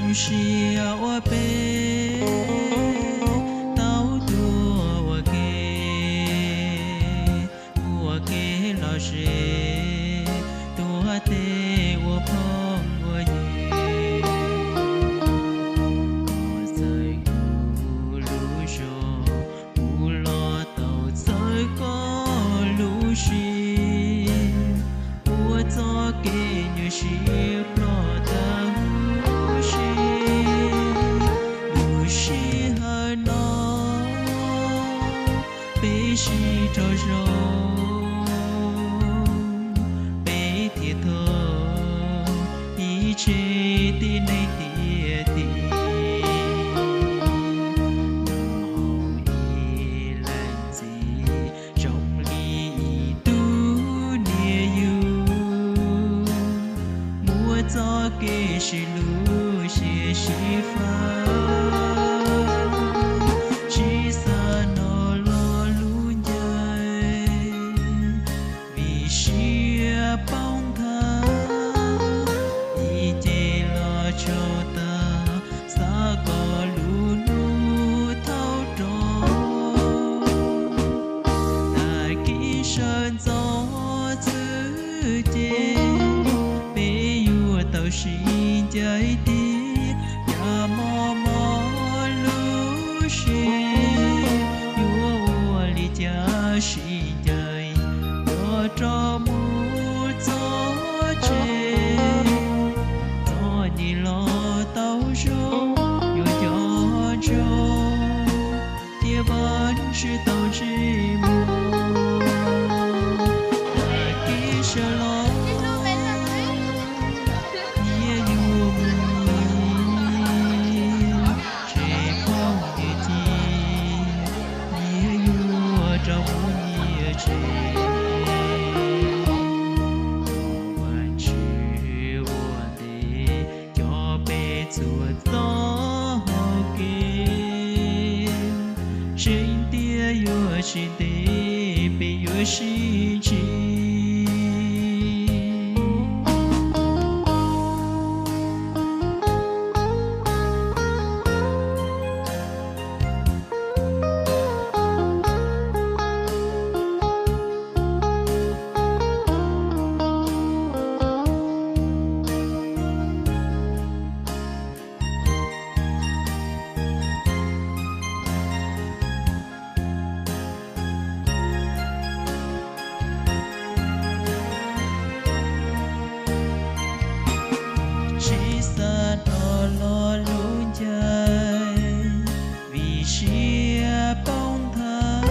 Zoo siab uas peb tau tuaj ua ke, ua ke los ze, tuav tes ua phooj ua ywg. Koj txhawb kuv lub zog, kuv los tau txhawb koj lub siab. Ua txoj kev nyuaj siab ploj tag huv si. Lub sij hawm no peb sib raug zoo, peb thiaj tau ib tse tib neeg tiag tiag. Nyob hauv ib leeg txiv zoo li ib tug niam yug, muaj txoj kev sib hlub siab sib fab, tsis xav hnov lo lus ncaws. Vim siab poob nthav, ib ce los tsaug tag, xav kom lub hnub thauj rau. Tag kis sawv ntxov xwb ces peb yuav tau sib ncaim tiag. Cas mob mob lub siab, yuav ua li cas sib ncaim, yuav rov mus txog tsev. Txom nyem los tau zoo, yuav nco ntsoov tias Vajtswv tau ntsej muag. Tag kis sawv los, nyias yuav mus nyias tsev, phooj ywg tias nyias yuav rov mus nyias tsev. Thov Vajtswv ua ntej coj peb txhua txoj hau kev, tseeb tiag yuav tsis ntev peb yuav sib ntsib. Tsis xav hnov lo lus ncaws, vim siab poob nthav,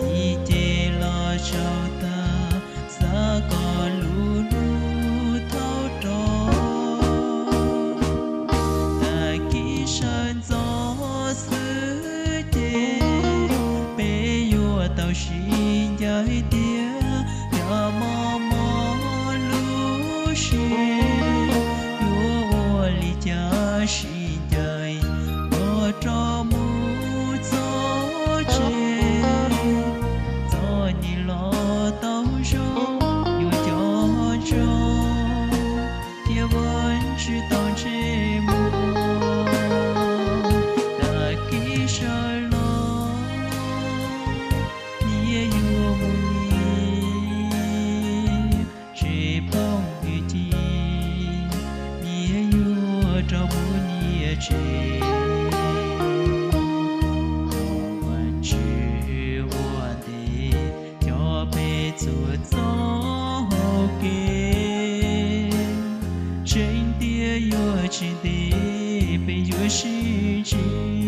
ib ce los tsaug tag, xav kom lub hnub thauj rau. Tag kis sawv ntxov xwb ces peb yuav tau sib ncaim tiag. Yog mob mob lub siab, yuav ua li cas sib ncaim, yuav rov mus txog tsev. Txom nyem los tau zoo, yuav nco ntsoov tias Vajtswv tau ntsej muag. Tag kis sawv los, nyias yuav mus nyias tsev, phooj ywg tias nyias yuav rov mus nyias tsev. Thov Vajtswv ua ntej coj peb txhua txoj hau kev, tseeb tiag yuav tsis ntev peb yuav sib ntsib.